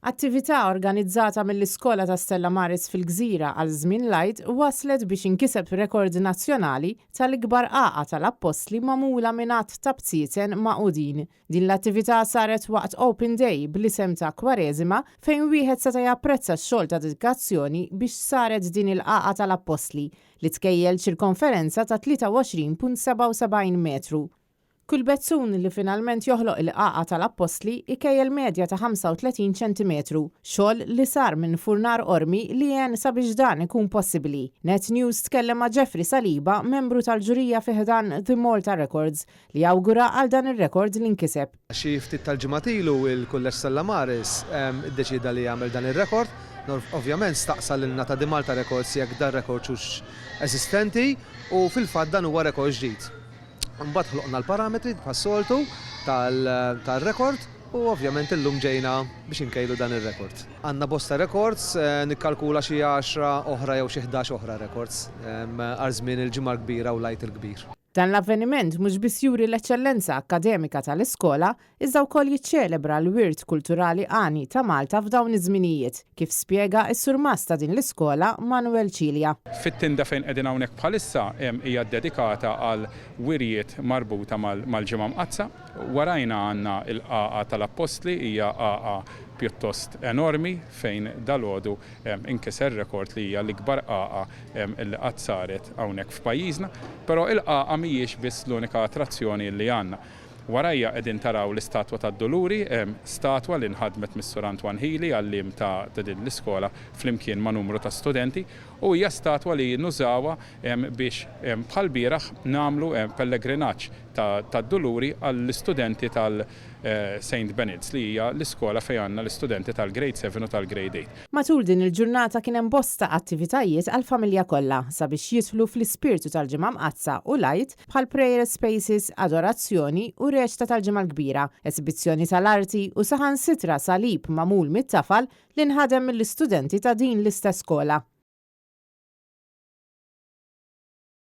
Attività organizzata mill-Iskola ta' Stella Maris fil-Gżira għal żmien l-Għid wasslet biex inkiseb rekord nazzjonali tal-ikbar għaqa tal-Appostli magħmula minn għadd ta' bziezen magħqudin. Din l-attività saret waqt Open Day bl-isem ta' Kwareżima fejn wieħed seta' japprezza x-xogħol ta' dedikazzjoni biex saret din il-għaqa tal-Appostli li tkejjel ċirkonferenza ta' 23.77 metru. Kull bezzun li finalment joħloq il-qagħqa tal-Appostli jkejjel medja ta' 35 ċentimetru, xogħol li sar minn Furnar Qormi li għen sabiex dan ikun possibbli. Net News tkellem ma' Jeffrey Saliba, membru tal-ġurija fi ħdan The Malta Records, li awgura għal dan ir-rekord li nkiseb. Xi ftit tal-ġimgħat ilu il-Kulleġġ Stella Maris iddeċieda li jagħmel dan ir-rekord. Ovvjament staqsa lilna ta' The Malta Records jekk dar-rekord hux eżistenti u fil-fatt dan huwa rekord ġdid. Imbagħad ħloqna l-parametri bħas-soltu tar-rekord u ovvjament illum ġejna biex inkejlu dan ir-rekord. Għandna bosta rekords, nikkalkula xi għaxra oħra jew xi 11 oħra rekords għal żmien il-Ġimgħa l-Kbira u l-Għid il-Kbir. Dan l-avveniment mhux biss juri l-eċċellenza akkademika tal-iskola, iżda wkoll jiċċelebra l-wirt kulturali għani ta' Malta f'dawn iż-żminijiet, kif spjega s-surmast ta' din l-iskola, Manuel Cilia. Fit-tinda fejn qegħdin hawnhekk bħalissa hija ddedikata għal wirjiet marbuta mal-Ġimgħa Mqaddsa. Warajna għandna l-Qagħqa tal-Appostli, hija qagħqa pjuttost enormi fejn dalgħodu inkiser rekord li hija l-ikbar qagħqa li qatt saret hawnhekk f'pajjiżna. Però il-qagħqa mhijiex biss l-unika attrazzjoni li għandna. Warajja qegħdin taraw l-istatwa tad-Duluri, statwa li nħadmet mis-Sur Antoine Hili, għalliem ta' din l-iskola, flimkien ma' numru ta' studenti, u hija statwa li nużawha biex bħall-bieraħ nagħmlu pellegrinaġġ tad-Duluri għall-istudenti tal-Saint Benild's li hija l-iskola fejn għandna l-istudenti tal-Grade 7 u tal-Grade 8. Matul din il-ġurnata kien hemm bosta attivitajiet għall-familja kollha sabiex jidħlu fl-ispirtu tal-Ġimgħa Mqaddsa u l-Għid bħal prayer spaces, adorazzjoni u reċta tal-Ġimgħa l-Kbira, esibizzjoni tal-arti u saħansitra salib magħmul mit-tafal li nħadem mill-istudenti ta' din l-istess skola.